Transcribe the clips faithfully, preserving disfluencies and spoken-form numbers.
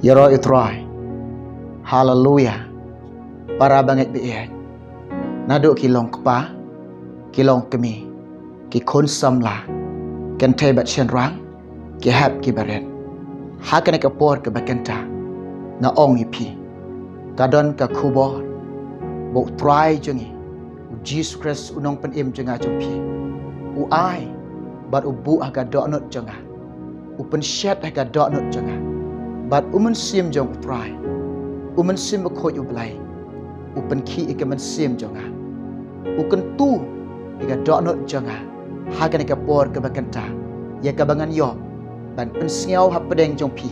Ïaroh ïa u Trai. Haleluya. Para bangeit baieit, naduh ki long kpa, ki long kmie, ki khun samla, kynthei bad shynrang, ki hep ki barit, ha kane ka por kaba kynta, nga ong ïa phi, ka don ka khubor ba u Trai jong ngi, u Jisu Khrist, u Nongpynim jong nga jong phi, u ai bad u buh ha ka dohnud jong nga, u pynshet ha ka dohnud jong nga, bad u Mynsiem jong u Trai, u Mynsiem Bakhuid u Blei, u pynkhih ïa ka mynsiem jong nga, u kyntu ïa ka dohnud jong nga ha kane ka por kaba kynta, ïa kaba ngan ïoh ban pynsngew hapdeng jong phi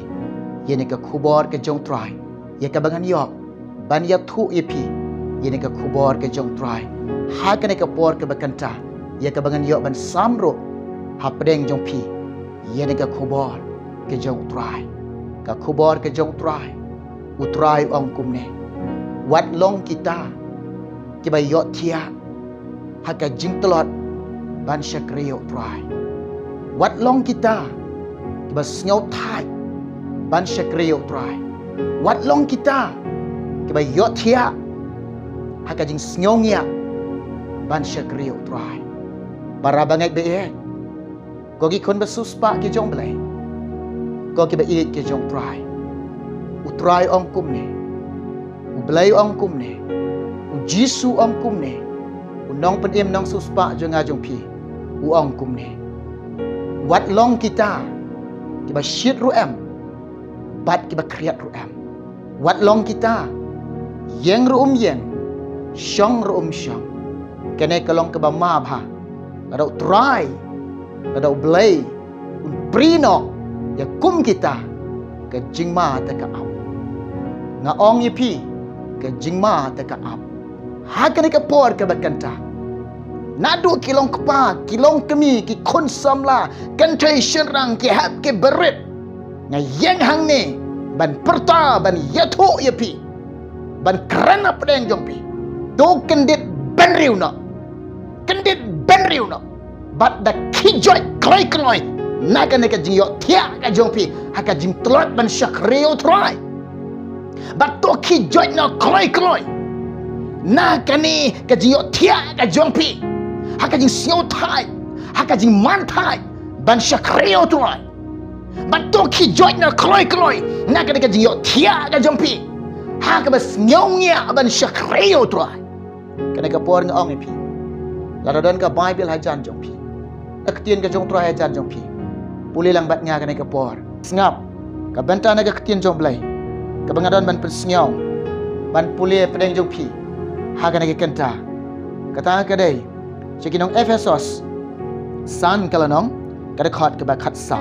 ïa kane ka khubor ka jong u Trai, ïa kaba ngan ïoh ban ïathuh ïa phi ïa kane ka khubor ka jong u Trai ha kane ka por kaba kynta, ïa kaba ngan ïoh ban sam ruh hapdeng jong phi ïa kane ka khubor ka jong u Trai. Ka khubor ka jong u Trai, u Trai u ong kumne: Wat long kita kiba ïohthiah ha ka jingtlot ban shakri ïa u Trai. Wat long kita kiba sngewthait ban shakri ïa u Trai. Wat long kita kiba ïohthiah ha ka jingsngewngiah ban shakri ïa u Trai. Para bangeit baieit, ko ki khun ba siewspah ki jong u Blei, ko kiba ïeit ki jong u Trai, u Trai u ong kumne, u Blei u ong kumne, u Jisu u ong kumne, u Nongpynim Nongsiewspah jong nga jong phi u ong kumne: Wat long kita kiba shit ruh em bad kiba khriat ruh em. Wat long kita, ïeng ruh um ïeng, shong ruh um shong. Kane ka long kaba ma bha, lada u Trai, lada u Blei un prie noh ïa kum kita, ka jingma te ka ap. Nga ong ïa phi, ka jingma te ka ap. Ha kane ka por kaba kynta, naduh ki long kpa, ki long kmie, ki khun samla, kynthei shynrang, ki hep ki barit, nga ïeng hangne ban pyrta, ban ïathuh ïa phi, ban kren hapdeng jong phi. To kyndit bynriew noh, kyndit bynriew noh, bad da khie joit kloi kloi na kane ka jingïohthiah ka jong phi ha ka jingtlot ban shakri ïa u Trai. Bad to khie joit noh kloi kloi na kane ka jingïohthiah ka jong phi ha ka jingsngewthait, ha ka jingmanthait ban shakri ïa u Trai. Bad to khie joit noh kloi kloi na kane ka jingïohthiah ka jong phi ha kaba sngewngiah ban shakri ïa u Trai. Kane ka por nga ong ïa phi, lada don ka Baibl hajan jong phi, ka ktien ka jong u Trai hajan jong phi, pule lang bad nga kane ka por. Sngap, ka bynta na ka ktien jong u Blei kaba nga don ban pynsngew, ban pule hapdeng jong phi ha kane ka kynta, kata ka dei sha ki nong Ephesos, san ka lynnong, ka dkhot kaba khatsaw.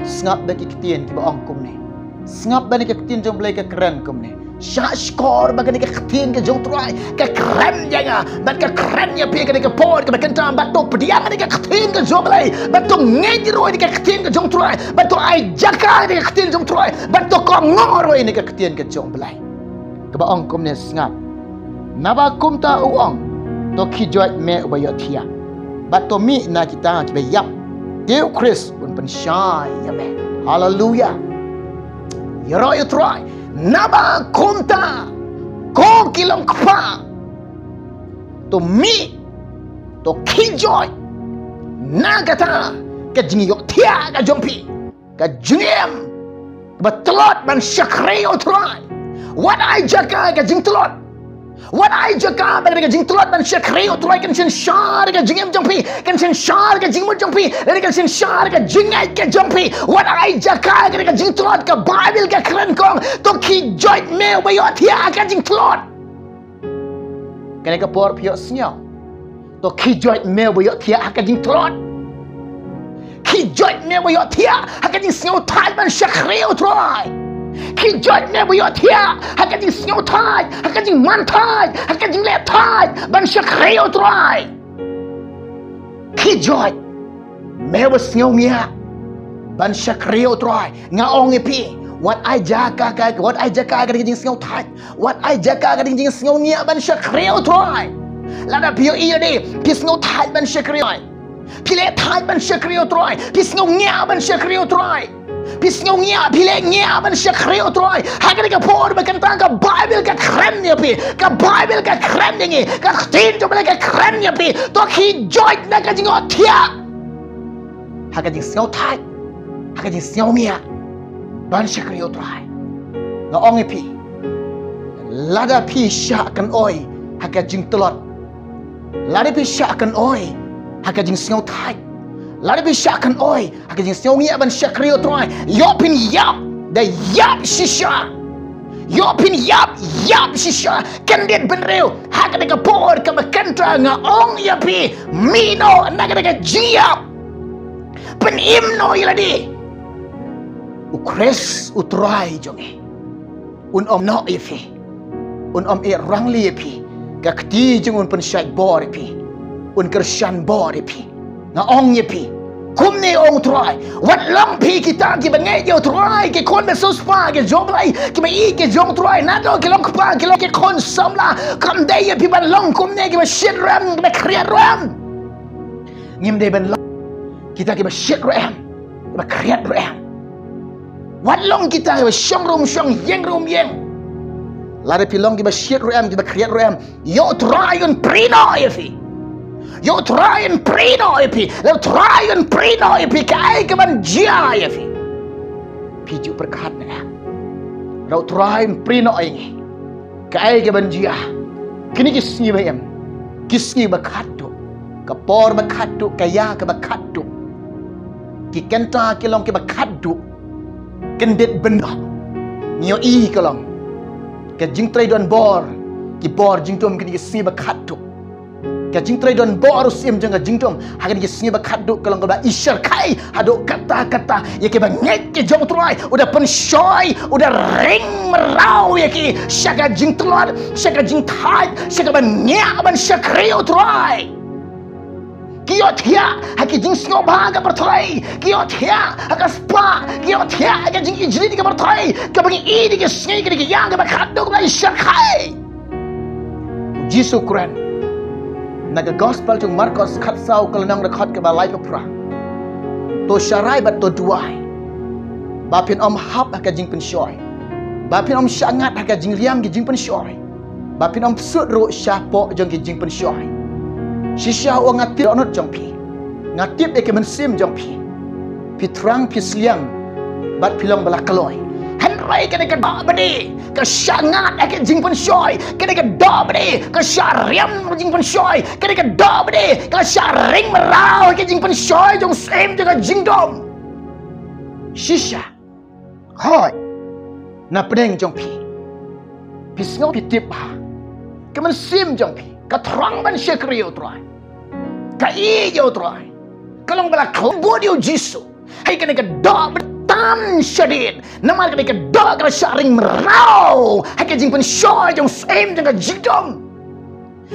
Sngap bad ki ktien kiba ong kumne. Sngap bad ka ktien jong u Blei ka kren kumne: Shahshkor ba kane ka ktien ka jong u Trai ka kren ïa nga bad ka kren ïa phi ha kane ka por kaba kynta, bad to pdiang ïa ka ktien ka jong u Blei, bad to ngeit ruh ïa ka ktien ka jong u Trai, bad to ai jaka ïa ka ktien jong u Trai, bad to kohnguh ruh ïa ka ktien ka jong u Blei, kaba ong kumne: Sngap, naba kumta u ong, to khie joit me uba ïohthiah, bad to mih na kita kiba ïap, te u Khrist un pynshai ïa me. Haleluya. Ïaroh ïa u Trai. Naba kumta, ko ki long kpa, to mih, to khie joit na kata ka jingïohthiah ka jong phi, ka jingim kaba tlot ban shakri ïa u Trai. Wat ai jaka ïa ka jingtlot. Wat ai jaka ba ka jingtlot ban shakri ïa u Trai kan synshar ïa ka jingim jong phi, kan synshar ïa ka jingmut jong phi, lane kan synshar ïa ka jingngeit ka jong phi. Wat ai jaka ïa ka jingtlot, ka Baibl ka kren, ka ong, to khie joit me uba ïohthiah ha ka jingtlot. Kane ka por phi ïohsngew. To khie joit me uba ïohthiah ha ka jingtlot. Khie joit me uba ïohthiah ha ka jingsngewthait ban shakri ïa u Trai. Khie joit me uba ïohthiah ha ka jingsngewthait, ha ka jingmanthait, ha ka jinglehthait ban shakri ïa u Trai. Khie joit me uba sngewngiah ban shakri ïa u Trai. Nga ong ïa phi, wat ai jaka ka, wat ai jaka ka dei ka jingsngewthait, wat ai jaka ka dei ka jingsngewngiah ban shakri ïa u Trai. Lada phi ïohi ïa dei, phi sngew thait ban shakri ïa u Trai, phi leh thait ban shakri ïa u Trai, phi sngewngiah ban shakri ïa u Trai, Phi sngew ngiah, phi leh ngiah ban shakri U Trai. Ha kane ka por ba kata ka Baibl ka kren ïa phi, ka Baibl ka kren ïa ngi, ka ktien jong U Blei ka kren ïa phi. To khie joit na ka jingïohthiah, ha ka jingsngewthait, ha ka jingsngew ngiah ban shakri U Trai. Nga ong ïa phi, lada phi shah kynoi ha ka jingtlot, lada phi shah kynoi ha ka jingsngewthait, lada phi shah kynoi ha ka jingsngew ngiah ban shakri U Trai, ïoh phin ïap, da ïap shisha. Ïoh phin ïap, ïap shisha. Kyndit bynriew, ha kane ka por kaba kynta nga ong ïa phi, mih noh na kane ka jingïap. Pynim noh ïa lade. U Khrist U Trai jong ngi un ym noh ïa phi. Un ym ïeh rangli ïa phi. Ka kti jong u un pynshait bor ïa phi. Un kyrshan bor ïa phi. Nga ong ïa phi, kumne ong U Trai, wat long phi kita kiba ngeit ïa U Trai, ki khun ba sngewspa ki jong U Blei, kiba ïeit ki jong U Trai, naduh ki long kpa ki long ki khun samla. Kam dei ïa phi ban long kumne, kiba shit rem, kiba khriat rem. Ngim dei ban long kita kiba shit rem, kiba khriat rem. Wat long kita kiba shong rum shong, ïeng rum ïeng. Lada phi long kiba shit rem, kiba khriat rem, ïoh U Trai un prie noh ïa phi. Ïoh U Trai un prie noh ïa phi. Ïoh U Trai un prie noh ïa phi, kaei kaban jia ïa phi. Phi ju pyrkhat ne em? Ïoh U Trai un prie noh ïa ngi, kaei kaban jia. Kine ki sngi ba im, ki sngi ba khatduh, ka por ba khatduh, ka ïa kaba khatduh. Ki kynta ki long kiba khatduh. Kyndit bynriew, ngi ïohi ka long ka jingtrei donbor, ki bor jingdum kine ki sngi ba khatduh. Ka jingtrei donbor u Syiem jong ka jingdum ha kine ki sngi ba khatduh ka long kaba ishyrkhei haduh katta katta ïa kiba ngeit ki jong U Trai. U da pynshoi, u da ring mraw ïa ki sha ka jingtlot, sha ka jingthait, sha kaban ngiah ban shakri U Trai. Ki ïohthiah ha ki jingsngewbha ka pyrthei, ki ïohthiah ha ka spah, ki ïohthiah ha ka jingijli ka pyrthei. Kaba ngi ïohi ki sngi kine ki ïa kaba khatduh kaba ishyrkhei. U Jisu u kren na ka Gospel jong u Markos khatsaw, ka lynnong dkhot kaba laiphew phra: To sharai bad to duwai, ba phin ym hap ha ka jingpynshoi, ba phin ym shah ngat ha ka jingriam ki jingpynshoi, ba phin ym psiah ruh shapoh jong ki jingpynshoi. Shisha u ong, nga tip ïa ka dohnud jong phi, nga tip ïa ka mynsiem jong phi. Phi thrang phi sliang bad phi long ba la kloi. Hynrei kane ka doh bad ka shah ngat ha ka jingpynshoi, kane ka doh bad ka shah riam ha ka jingpynshoi, kane ka doh bad ka shah ring mraw ha ka jingpynshoi jong u Syiem jong ka jingdum. Shisha, hooid, na pdeng jong phi, phi sngew phi tip ba ka mynsiem jong phi ka thrang ban shakri ïa U Trai, ka ïeit ïa U Trai, ka long ba la khlem bud ïa U Jisu. Hei, kane ka doh bad tan shadien, namar kane ka doh ka la shah ring mraw ha ka jingpynshoi jong u Syiem jong ka jingdum.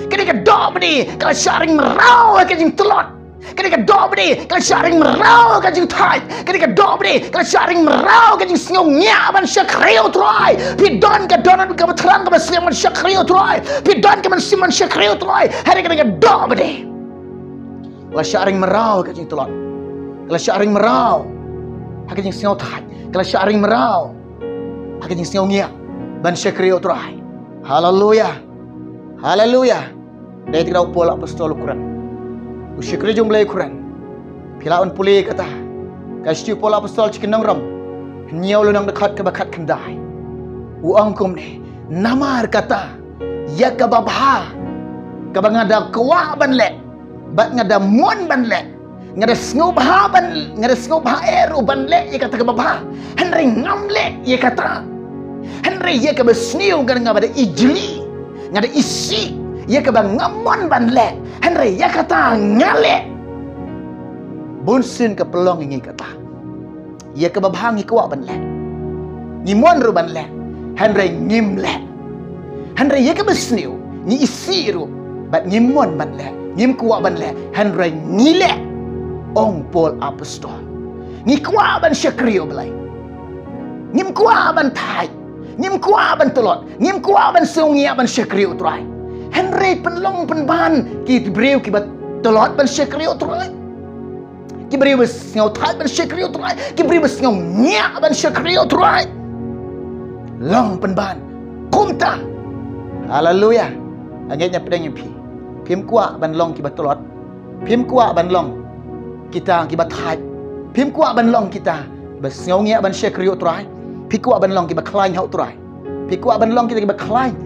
Kane ka doh bad ka la shah ring mraw ha ka jingtlot. Kane ka doh bad ka la shah ring mraw ha ka jingthait. Kane ka doh bad ka la shah ring mraw ha ka jingsngew ngiah ban shakri ïa U Trai. Phi don ka dohnud kaba thrang kaba sliang ban shakri ïa U Trai. Phi don ka mynsiem ban shakri ïa U Trai. Hynrei kane ka doh bad ka la shah ring mraw ha ka jingtlot, ka la shah ring mraw ha ka jingsngewthait, ka la shah ring mraw ha ka jingsngew ngiah ban shakri ïa U Trai. Haleluya. Haleluya. Dei te kata u Paul apostol u kren, u shakri jong U Blei u kren. Phi lah ban pule kata, ka shithi u Paul apostol sha ki nong Rom, hynñiew lynnong dkhot kaba khatkhyndai. U ong kumne: Namar kata, ïa kaba bha kaba nga da kwah ban leh bad nga da mon ban leh, nga da sngewbha ban, nga da sngewbha eh ruh ban leh ïa kata kaba bha, hynrei ngam leh ïa kata. Hynrei ïa kaba sniew, nga da, nga ba da ijli, nga da isih ïa kaba ngam mon ban leh, hynrei ïa kata nga leh. Bunsien ka pynlong ïa ngi kata. Ïa kaba bha ngi kwah ban leh, ngi mon ruh ban leh, hynrei ngim leh. Hynrei ïa kaba sniew, ngi isih ruh bad ngim mon ban leh, ngim kwah ban leh, hynrei ngi leh. Ong Paul apostol, ngi kwah ban shakri ïa U Blei, ngim kwah ban thait, ngim kwah ban tlot, ngim kwah ban sngew ngiah ban shakri ïa U Trai. Hynrei pynlong pynban ki briew kiba tlot ban shakri ïa U Trai. Ki briew ba sngew thait ban shakri ïa u Trai, ki briew ba sngew ngiah ban shakri ïa u Trai. Long pynban kumta. Haleluya. Nga ngeit nga pdiang ïa phi. Phim kwah ban long kiba tlot. Phim kwah ban long kita kiba thait. Phim kwah ban long kita ba sngew ngiah ban shakri ïa u Trai. Phi kwah ban long kiba khlaiñ ha u Trai. Phi kwah ban long kita kiba khlaiñ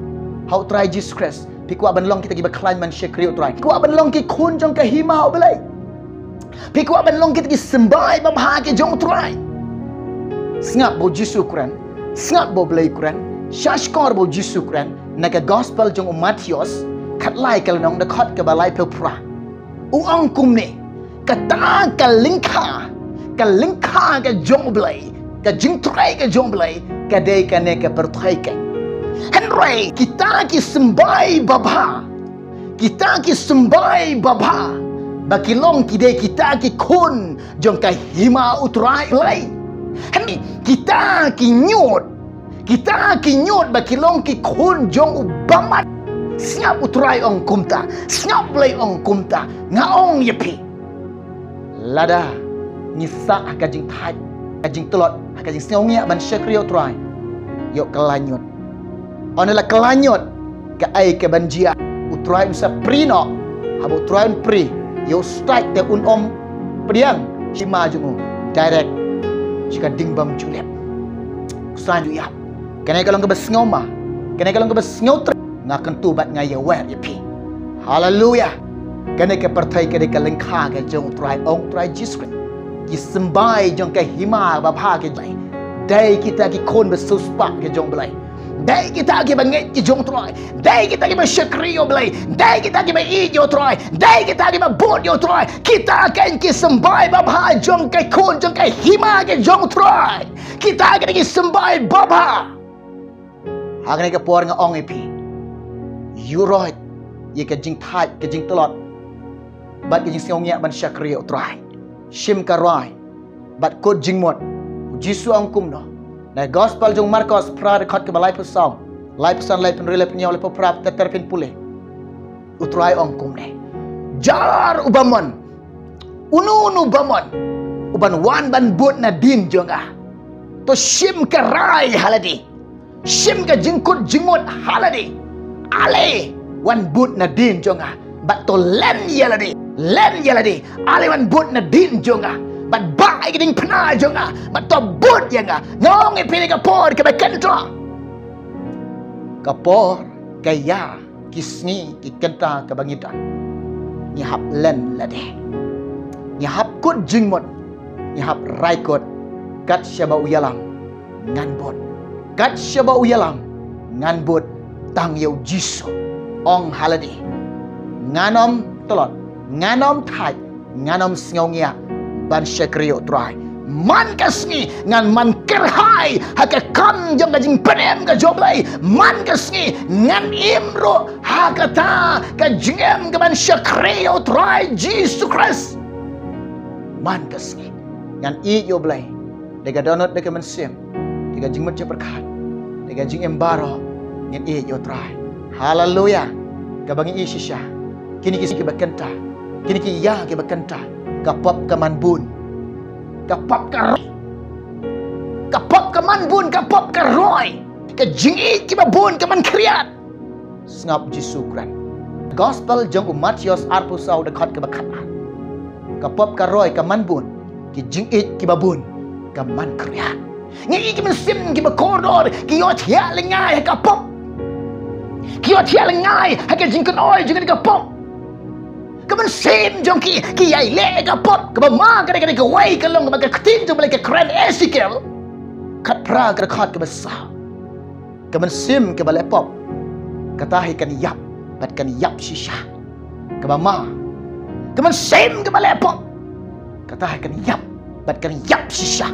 ha u Trai Jisu Khrist. Phi kwah ban long kita kiba khlaiñ ban shakri ïa u Trai. Phi kwah ban long ki khun jong ka hima u Blei. Phi kwah ban long kita ki symbai babha ki jong u Trai. Sngap ba u Jisu u kren. Sngap ba u Blei u kren. Sha shkor ba u Jisu u kren. Na ka gospel jong u Mathaios, khatlai ka lynnong, dkhot kaba laiphew phra. U ong kumne, kata ka lyngkha, ka lyngkha ka jong u Blei, ka jingtrei ka jong u Blei, ka dei kane ka pyrthei keiñ. Hynrei kita ki symbai babha, kita ki symbai babha, ba ki long ki dei kita ki khun jong ka hima u Trai Blei. Hynrei kita ki ñiut, kita ki ñiut ba ki long ki khun jong u bamon. Sngap u Trai ong kumta, sngap u Blei ong kumta. Nga ong ïa phi, lada ngi sah ha ka jingthait, ka jingtlot, ha ka jingsngew ngiah ban shakri ïa u Trai, ïoh ka la ñiut. Ynda la ka la ñiut, kaei kaban jia? U Trai un sa prie noh. Haba u Trai un prie, ïa u stait te un ym pdiang sha hima jong u, direct sha ka ding bym ju lip. Khuslai ju ïap. Kane ka long kaba sngew ma, kane ka long kaba sngew treh. Nga kyntu bad nga ïawer ïa phi. Haleluya. Kane ka pyrthei ka dei ka lyngkha ka jong u Trai, ong u Trai Jisu Khrist. Ki symbai jong ka hima babha ka jong u Blei, dei kita ki khun ba siewspah ka jong u Blei. Dei kita kiba ngeit ki jong u Trai. Dei kita kiba shakri ïa u Blei. Dei kita kiba ïeit ïa u Trai. Dei kita kiba bud ïa u Trai. Kita keiñ ki symbai babha jong ka khun jong ka hima ka jong u Trai. Kita keiñ ki symbai babha. Ha kane ka por nga ong ïa phi, ïuroit ïa ka jingthait, ka jingtlot, bad ka jingsngew ngiah ban shakri ïa u Trai. Shim ka roi bad kut jingmut. U Jisu ong kumno? Na gospel jong u Markos phra, dkhot kaba laiphew saw, laiphew san, laiphew hynriew, laiphew hynñiew, laiphew phra, ter ter phin pule. U Trai ong kumne, jar u bamon, uno uno u bamon uban wan ban bud nadien jong nga, to shim ka rai ha lade. Shim ka jingkut jingmut ha lade. Ale wan bud nadien jong nga, bad to len ïa lade. Len ïa lade. Ale wan bud nadien jong nga, bad bah ïa ki diengphna jong nga, bad to bud ïa nga. Nga ong ïa phi, ha ka por kaba kynta, ka por ka ïa, ki sngi ki kynta kaba ngi don, ngi hap len lade. Ngi hap kut jingmut. Ngi hap rai kut. Kat shaba u ïalam, ngan bud. Kat shaba u ïalam, ngan bud. Tang ïa u Jisu. Ong ha lade, ngan ym tlot, ngan ym thait, ngan ym sngew ngiah ban shakri ïa u Trai. Man ka sngi ngan man kyrhai ha ka kam jong ka jingpynim ka jong u Blei. Man ka sngi ngan im ruh ha kata ka jingim kaban shakri ïa u Trai Jisu Khrist. Man ka sngi ngan ïeit ïa u Blei da ka dohnud, da ka mynsiem, da ka jingmut jingpyrkhat, da ka jingim baroh. Ngan ïeit ïa u Trai. Haleluya. Kaba ngi ïeit shisha, kine ki sngi kiba kynta, kine ki ïa kiba kynta, ka pop ka man bun. Ka pop ka roi. Ka pop ka man bun, ka pop ka roi. Ka jingïeit kiba bun ka man khriat. Sngap Jisu kren. Gospel jong u Mathaios arphew saw, dkhot kaba khatar. Ka pop ka roi ka man bun, ki jingïeit kiba bun ka man khriat. Ngi i ki mynsiem kiba kordor, ki ïohthiah lyngngai ha ka pop. Ki ïohthiah lyngngai ha ka jingkynoi jong ka pop. Ka mynsiem jong ki, ki ïai leh ha ka pop. Kaba ma ka dei, ka dei kawei ka long kaba ka ktien jong u Blei ka kren, Esekiel khatphra, ka dkhot kaba saw. Ka mynsiem kaba leh pop, kata hi kan ïap bad kan ïap shisha. Kaba ma, ka mynsiem kaba leh pop, kata hi kan ïap bad kan ïap shisha.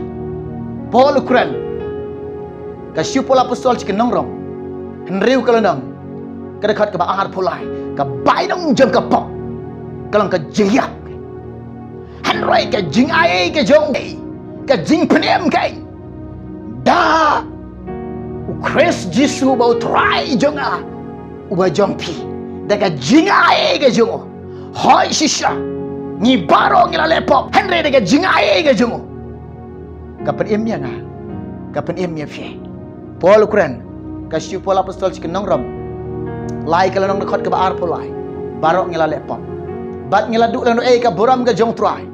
Paul u kren, ka shu Paul apostol sha ki nong Rom, hynriew ka lynnong, ka dkhot kaba arphew lai, ka bainong jong ka pop ka long ka jingïap. Hynrei ka jingai ka jong u, ka jingpynim ka, da u Khrist Jisu uba u Trai jong nga, uba jong phi, da ka jingai ka jong u, hoi shisha, Ngi baroh ngi la leh pop, hynrei da ka jingai ei ka jong u, ka pynim ïa nga, ka pynim ïa phi. Paul u kren, ka shithi u Paul apostol sha ki nong Rom, lai ka lynnong, dkhot kaba arphew lai. Baroh ngi la leh pop bad ngi la duh lang ei ka burom ka jong u Trai.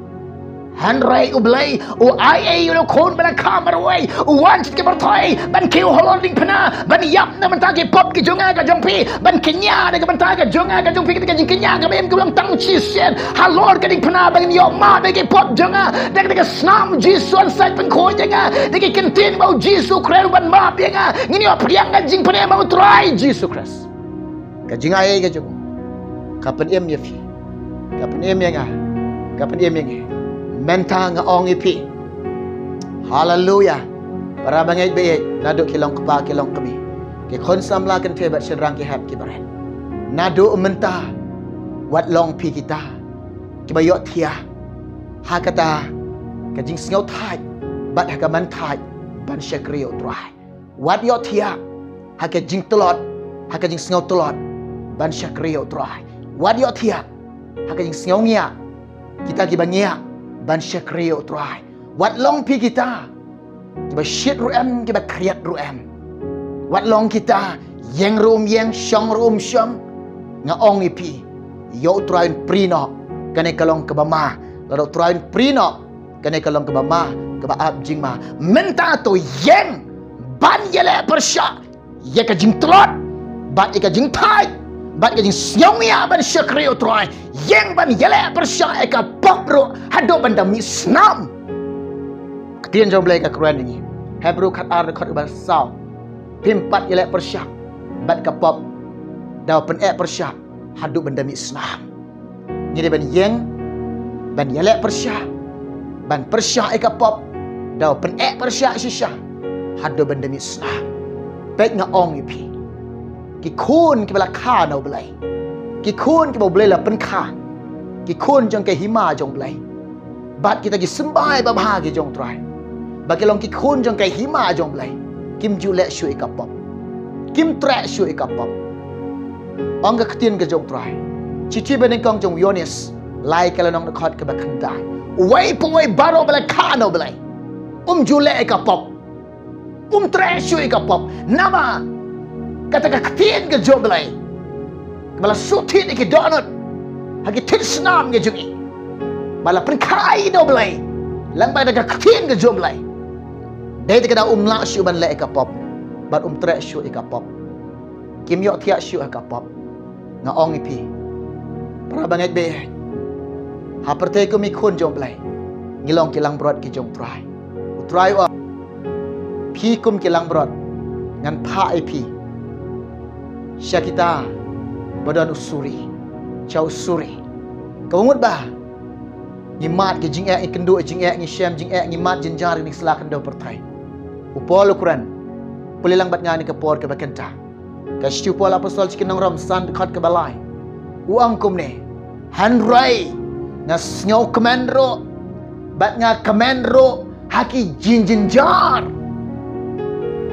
Hynrei U Blei u ai ei ïa u Khun ba la kha marwei, u wan sha ka pyrthei ban kiew halor diengphna, ban ïap na ka bynta ki pop ki jong nga ka jong phi, ban kñia na ka bynta ka jong nga ka jong phi, kata ka jingkñia kaba im kaba long tang shisien halor ka diengphna, ba ngin ïoh map ïa ki pop jong nga da ka snam Jisu un sa pynkhuid ïa nga, da ki kyntien ba u Jisu u kren ban map ïa nga, ngin ïoh pdiang ka jingpynim ha u Trai Jisu Khrist. Ka jingai ei ka jong u, ka pynim ïa phi, ka pynim ïa nga, ka pynim ïa ngi. Mynta nga ong ïa phi, haleluya. Para bangeit baieit, naduh ki long kpa ki long kmie, ki khun samla kynthei bad shynrang ki hep ki barit, naduh mynta wat long phi kita kiba ïohthiah ha kata ka jingsngewthait bad ha ka mynthait ban shakri ïa u Trai. Wat ïohthiah ha ka jingtlot, ha ka jingsngewtlot ban shakri ïa u Trai. Wat ïohthiah ha ka jingsngewngiah, kita kiba ngiah ban shakri ïa u Trai. Wat long phi kita kiba shit ruh em, kiba khriat ruh em. Wat long kita ïeng ruh um ïeng, shong ruh um shong. Nga ong ïa phi, ïa u Trai un prie noh, kane ka long kaba ma. Lada u Trai un prie noh, kane ka long kaba ma, kaba ap jingma. Mynta to ïeng ban ïaleh pyrshah ïa ka jingtlot bad ïa ka jingthait bad ka jingsngewngiah ban shakri ïa u Trai. Ïeng ban ïaleh pyrshah ïa ka pop ruh haduh ban da mih snam. Ktien jong U Blei ka kren ïa ngi, Hebru khatar, dkhot kaba saw, phim pat ïaleh pyrshah bad ka pop da u pyneh pyrshah haduh ban da mih snam. Ngi dei ban ïeng ban ïaleh pyrshah, ban pyrshah ïa ka pop da u pyneh pyrshah shisha haduh ban da mih snam. Peit, nga ong ïa phi, ki khun kiba la kha na U Blei, ki khun kiba U Blei la pynkha, ki khun jong ka hima jong U Blei, bad kita ki symbai babha ki jong u Trai, ba ki long ki khun jong ka hima jong U Blei, kim ju leh shuh ïa ka pop, kim treh shuh ïa ka pop. Ong ka ktien ka jong u Trai, shithi banyngkong jong u Ïoannis, lai ka lynnong, dkhot kaba khyndai, uwei pa uwei baroh ba la kha na U Blei um ju leh ïa ka pop, um treh shuh ïa ka pop. Namar kata ka ktien ka jong U Blei kaba la shu thied ïa ki dohnud ha ki thied snam ki jong ngi, ba la pynkha na U Blei lyngba kata ka ktien ka jong U Blei, dei te ka daw um lah shuh ban leh ïa ka pop bad um treh shuh ïa ka pop, kim ïohthiah shuh ïa ka pop. Nga ong ïa phi, para bangeit baieit, ha pyrthei kum ki khun jong U Blei, ngi long ki langbrot ki jong u Trai. U Trai u ong, phi kum ki langbrot, ngan phah ïa phi sha kita ba don u suri, sha u suri. Kaba mut ba ngi mad ki jingeh, ngi kynduh jingeh, ngi shem jingeh, ngi mad jynjar ha kane ka sla khyndew pyrthei. U Paul u kren, pule lang bad nga ha kane ka por kaba kynta, ka shithi u Paul apostol sha ki nong Rom san, dkhot kaba lai. U ong kumne, hynrei nga sngewkmen ruh bad nga kmen ruh ha ki jingjynjar.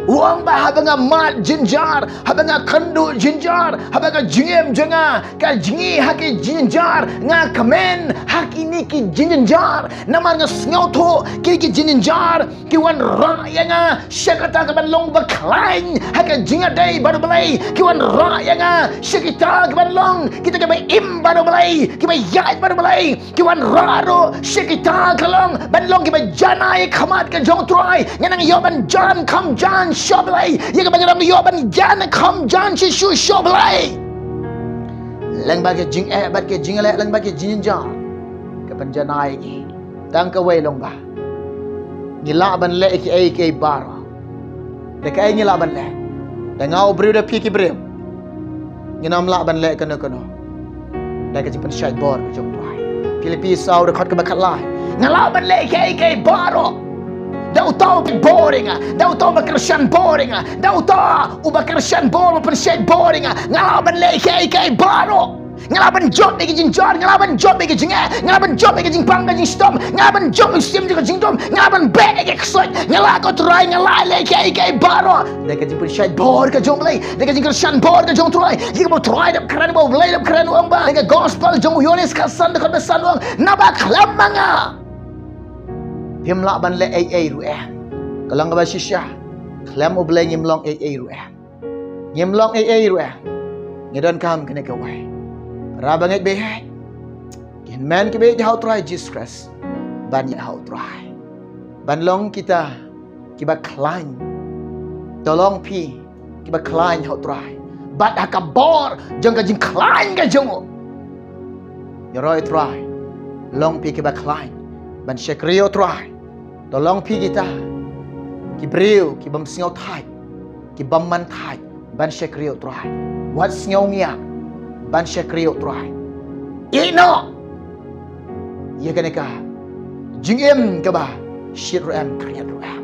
U ong ba haba nga mad jynjar, haba nga kynduh jynjar, haba ka jingim jong nga ka jngi ha ki jingjynjar, nga kmen ha kine ki jingjynjar. Namar nga sngewthuh kine ki jingjynjar ki wanrah ïa nga sha kata kaban long ba khlaiñ ha ka jingïadei bad U Blei, ki wanrah ïa nga sha kita kaban long kita kiba im bad U Blei, kiba ïaid bad U Blei, ki wanrah ruh sha kita ka long ban long kiba janai ha khmat ka jong u Trai. Ngan nang ïoh ban jan kham jan sha U Blei ïa kaba ngan nang ïoh ban jan kham jan shisha sha U Blei. Lyngba ki jingeh bad ki jingïaleh, lyngba ki jingjynjar, ka pynjanai ïa ngi. Tang kawei long ba ngi lah ban leh kiei kiei baroh. Da kaei ngi lah ban leh? Da nga u briew, da phi ki briew, ngin ym lah ban leh kano kano da ka jingpynshait bor ka jong u Trai. Philippi saw, dkhot kaba khatlai. Nga lah ban leh kiei kiei baroh da uta uba bor ïa nga, da uta uba kyrshan bor ïa nga, da uta uba kyrshan bor, uba pynshait bor ïa nga. Nga lah ban leh kiei kiei baroh. Nga lah ban jop ïa ka jingjot, nga lah ban jop ïa ka jingeh, nga lah ban jop ïa ka jingpang ka jingshitom, nga lah ban jop ïa u sim jong ka jingdum, nga lah ban beh ïa ka ksuid, nga lah ko Trai, nga lah leh kaei kaei baroh. Da ka jingpynshait bor ka jong U Blei, da ka jingkyrshan bor ka jong U Trai, ïa kaba U Trai u dap kren, ba U Blei u dap kren, u ong ba, da ka gospel jong u Ïoannis khatsan dkhot ba san u ong, naba khlem ma nga phim lah ban leh ei ei ruh em. Ka long kaba shisha, khlem U Blei ngim long ei ei ruh em. Ngim long ei ei ruh em. Ngi donkam kane kawei. Para bangeit baieit, ki hynmen ki baieit ha U Trai Jisu Khrist, ban ïa ha U Trai, ban long kita kiba khlaiñ. To long phi kiba khlaiñ ha U Trai, bad ha ka bor jong ka jingkhlaiñ ka jong u. Ïaroh ïa U Trai, long phi kiba khlaiñ ban shakri ïa U Trai. To long phi kita ki briew ki bym sngew thait, ki bym man thait ban shakri ïa U Trai. Wat sngew ngiah ban shakri ïa U Trai. Ïeh noh ïa kane ka jingim kaba shit ruh em, khriat ruh em.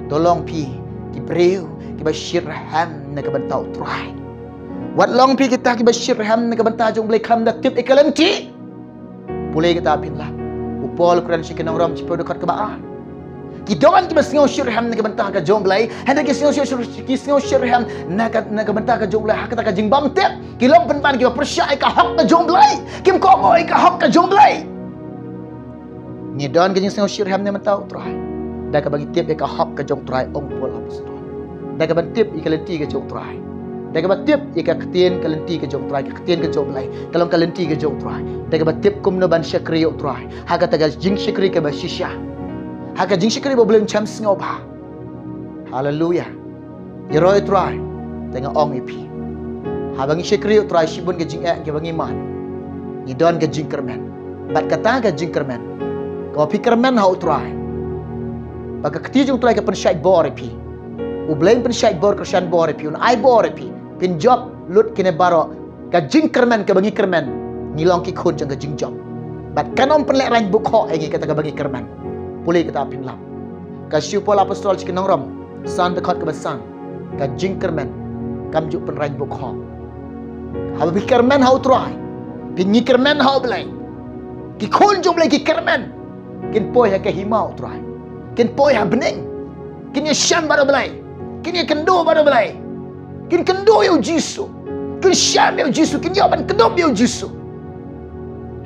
To long phi ki briew kiba shit rhem na ka bynta U Trai. Wat long phi kita kiba shit rhem na ka bynta jong U Blei khlem da tip ïa ka lynti. Pule kita phin lap. U Paul u kren sha ki nong Rom, shiphew dkhot kaba ar. Ki don kiba sngew shit rhem na ka bynta ka jong U Blei, hynrei ki sngew shit, ki sngew shit rhem na ka, na ka bynta ka jong U Blei ha kata ka jingbymtip. Ki long pynban kiba pyrshah ïa ka hok ka jong U Blei. Kim kohnguh ïa ka hok ka jong U Blei. Ngi don ka jingsngew shit rhem na ka bynta U Trai da kaba ngi tip ïa ka hok ka jong U Trai, ong u Paul apostol. Da kaba tip ïa ka lynti ka jong U Trai, da kaba tip ïa ka ktien ka lynti ka jong U Trai, ka ktien ka jong U Blei ka long ka lynti ka jong U Trai. Da kaba tip kumno ban shakri ïa U Trai ha kata ka jingshakri kaba shisha, ha ka jingshakri ba U Blei un shym sngewbha. Haleluya. Ïaroh ïa U Trai, te nga ong ïa phi, haba ngi shakri ïa U Trai, shibun ka jingeh kiba ngi mad, ngi don ka jingkyrmen. Bad kata ka jingkyrmen, kaba phi kyrmen ha U Trai, ba ka kti jong U Trai ka pynshait bor ïa phi. U Blei un pynshait bor, kyrshan bor ïa phi, un ai bor ïa phi. Phin jop lut kine baroh, ka jingkyrmen kaba ngi kyrmen, ngi long ki khun jong ka jingjop. Bad kan ym pynlehraiñ bukhoh ïa ngi kata kaba ngi kyrmen. Pule kita phin lap. Ka shithi u Paul apostol sha ki nong Rom, san dkhot kaba san. Ka jingkyrmen kam ju pynraiñ bukhoh. Haba phi kyrmen ha U Trai, phi, ngi kyrmen ha U Blei, ki khun jong U Blei ki kyrmen, kin poi ha ka hima U Trai, kin poi ha bneng, kin ïashem bad U Blei, kin ïakynduh bad U Blei, kin kynduh ïa U Jisu, kin shem ïa U Jisu, kin ïoh ban kdup ïa U Jisu.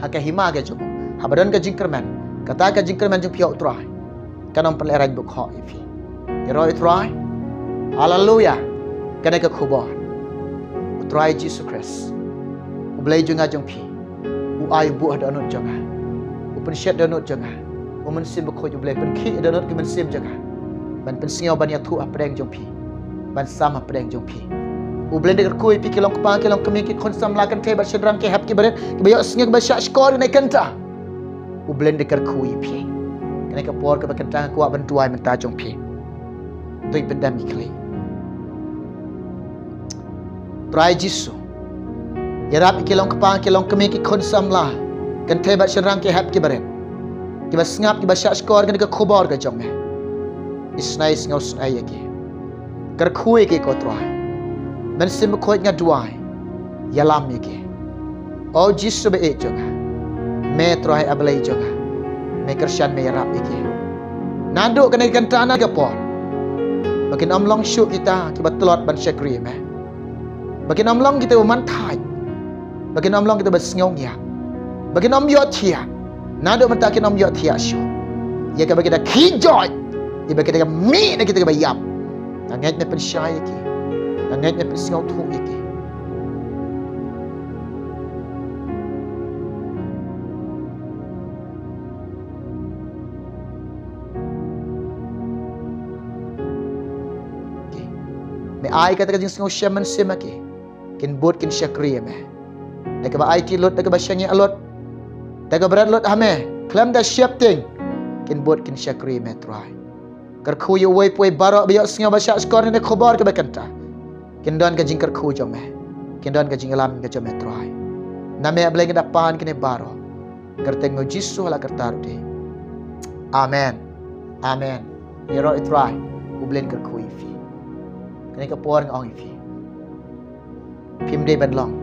Ha ka hima ka jong u, haba don ka jingkyrmen, kata ka jingkyrmen jong phi ha U Trai kan ym pynlehraiñ bukhoh ïa phi. Ïaroh ïa U Trai. Haleluya. Kane ka khubor, U Trai Jisu Khrist, U Blei jong nga jong phi, u ai u buh ha dohnud jong nga, u pynshet dohnud jong nga. U Mynsiem Bakhuid U Blei pynkhih ha dohnud ki mynsiem jong nga, ban pynsngew, ban ïathuh hapdeng jong phi, ban sam hapdeng jong phi. U Blei un da kyrkhu ïa phi ki long kpa ki long kmie, ki khun samla, kynthei bad shynrang, ki hep ki barit, kiba ïohsngew, kiba shahshkor ïa kane ka kynta. U Blei un da kyrkhu ïa phi. Kane ka por kaba kynta nga kwah ban duwai mynta jong phi. To ïa pyndem ïa ki khlieh. Trai Jisu, ïarap ïa ki long kpa ki long kmie, ki khun samla, kynthei bad shynrang, ki hep ki barit, kiba sngap, kiba shahshkor ïa kane ka khubor ka jong me. Isynei, sngewsynei ïa ki. Kyrkhu ïa ki ko Trai. Mynsiem Bakhuid, nga duwai, ïalam ïa ki. O Jisu ba ïeit jong nga, me Trai, A Blei jong nga, me kyrshan, me ïarap ïa ki. Naduh kane ka kynta, na ka por, ba kin ym long shuh kita kiba tlot ban shakri ïa me, ba kin ym long kita ba man thait, ba kin ym long kita ba sngew ngiah, ba kin ym ïohthiah. Naduh mynta kin ym ïohthiah shuh ïa kaba kita khih joit, ïa kaba kita mih na kita kiba ïap. Nga ngeit me pynshai ïa ki. Nga ngeit me pynsngewthuh ïa ki. Me ai kata ka jingsngewshem mynsiem ha ki, kin bud kin shakri ïa me. Da kaba aiti lut, da kaba shaniah lut, da kaba bret lut ha me khlem da sheptieng, kin bud kin shakri ïa me Trai. Kyrkhu ïa uwei pa uwei baroh ba ïohsngew, ba shahshkor ïa kane ka khubor kaba kynta. Kin don ka jingkyrkhu jong me, kin don ka jingïalam ka jong me Trai. Na me A Blei ngi da pan kine baroh. Kyrteng U Jisu ha la karta ruh dei. Amen. Amen. Ïaroh ïa U Trai. U Blei un kyrkhu ïa phi. Kane ka por nga ong ïa phi, phim dei ban long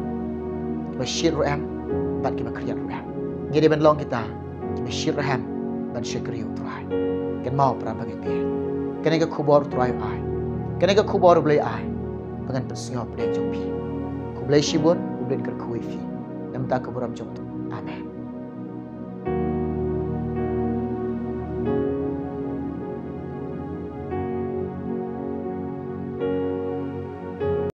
kiba shit ruh em bad kiba khriat ruh em. Ngi dei ban long kita kiba shit ruh em ban shakri ïa u Trai. Kynmaw para bangeit, kane ka khubor u Trai u ai, kane ka khubor u Blei u ai ba ngan pynsngew pdeng jong phi. Khublei shibun, u Blei un kyrkhu ïa phi. Namar ka burom jong u. Amen.